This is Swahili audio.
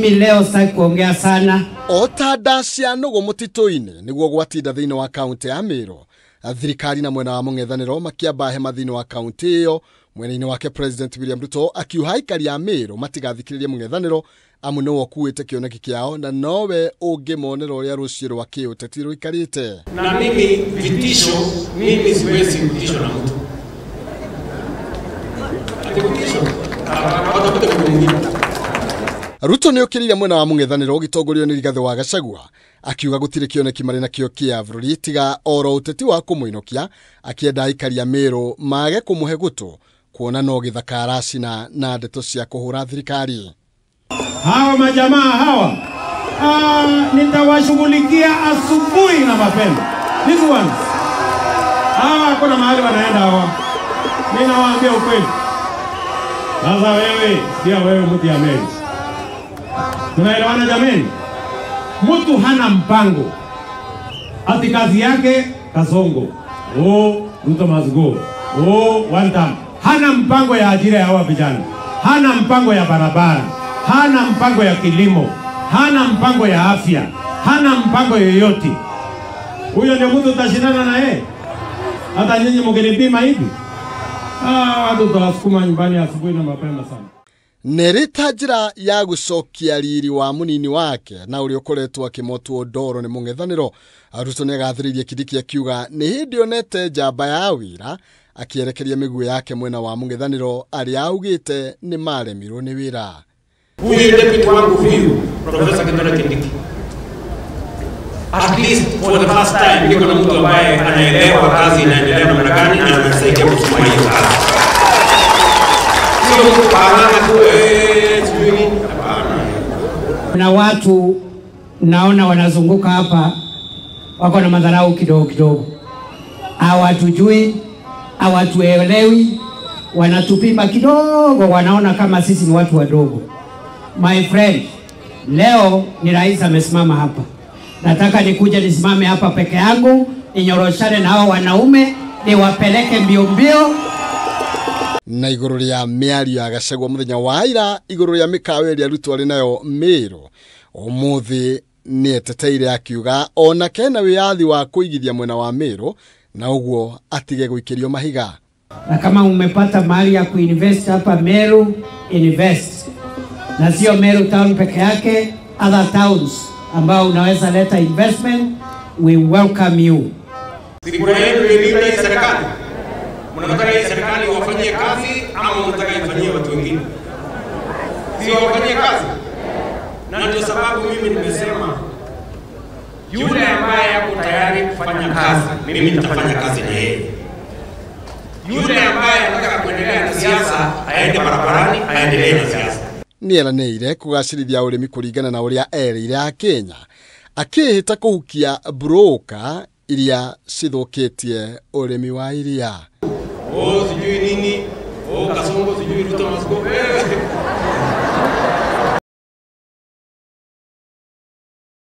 Mimi leo sitaki kuongea sana. Ota ndacia nũgũ mũtitũ-inĩ nĩguo gwatinda thĩinĩ wa kaunti ya Meru. Thirikari na mwena wa mũng'ethanĩro makĩamba hema thĩinĩ wa kaunti ĩyo. Mwena-inĩ wake President William Ruto akiuha aikari a Meru matigathikĩrĩrie mũng'ethanĩro amu nĩwe ũkuĩte kĩoneki kĩao na nowe ũngĩmonera ũrĩa rũciũ rwa kĩũteti rũikarĩte. Na mimi vitisho, mimi siwezi kutishwa na mtu. Ati kutisho, watafute mtu mwingine. Ruto nĩ okĩrĩire mwena wa mũng'ethanĩro ũgĩtongorio nĩ Rigathĩ wa Gachagua akiuga gũtirĩ kĩoneki marĩ nakĩo kĩa bũrũri tiga oro ũteti wa kũmũinũkia, akĩenda aikari a Meru mage kũmũhe gũtũ kuona no gĩthaka aracina na ndeto cia kũhũra thirikari. Hawa majamaa hawa nitawashughulikia asubuhi na mapema. These ones hawa hakuna mahali wanaenda hawa, mimi nawaambia ukweli. Sasa wewe sio wewe mtu ya Meru, tunaelewana jameni? Mtu hana mpango, ati kazi yake kasongo, oh Ruto must go, oh one time. Hana mpango ya ajira ya hawa vijana, hana mpango ya barabara, hana mpango ya kilimo, hana mpango ya afya, hana mpango yoyote. Huyo ndio mtu utashindana na yeye? Hata nyinyi mkinipima hivi, watu tutawasukuma nyumbani asubuhi na mapema sana. Nĩrĩ njĩra ya gũcokia riri wa mũnini wake na ũrĩa ũkoretwo akĩmotwo ndoro nĩ mũng'ethanĩro. Ruto nĩagathĩrĩirie Kindiki akiuga nĩ hĩndĩ onete njamba ya wĩra, akĩerekeria mĩguĩ yake mwena wa mũng'ethanĩro arĩa augĩte nĩ maremirwo nĩ wĩra. Huyu deputy wangu huyu Professor Kithure Kindiki, at least for the first time niko na mtu ambaye anaelewa kazi inaendelea namna gani na anasaidia kusukuma hiyo kazi. Kuna watu naona wanazunguka hapa wako na madharau kidogo kidogo, hawatujui, hawatuelewi, wanatupima kidogo, wanaona kama sisi ni watu wadogo. My friend, leo ni rais amesimama hapa. Nataka nikuje nisimame hapa peke yangu, ninyoroshane na hao wanaume, niwapeleke mbio mbio. Na igũrũ rĩa mĩario ya Gachagua mũthenya wa ira igũrũ rĩa mĩkawa ĩrĩa Ruto arĩ nayo Meru, ũmũthĩ nĩeteteire akiuga ona kena wĩyathi wa kũigithia mwena wa Meru na ũguo atige gũikĩrio mahiga. Na kama umepata mahali ya kuinvest hapa Meru, invest. Na sio Meru town peke yake, other towns ambao unaweza leta investment, we welcome you. Sikura yenu ilinda hii serikali. Mnataka hii serikali wafanyie kazi ama mnataka ifanyie watu wengine? Si wafanyie kazi. Na ndio sababu mimi nimesema yule ambaye yuko tayari kufanya kazi, mimi nitafanya kazi na yeye. Yule ambaye anataka kuendelea na siasa, aende barabarani, aendelee na siasa. Nĩeranĩire kũgacĩrithia ũrĩmi kũringana na ũrĩa erĩire Akenya, akĩhĩta kũhukia broka iria cithũkĩtie ũrĩmi wa iria. Oh, sijui nini, oh, kasongo, sijui Ruto must go.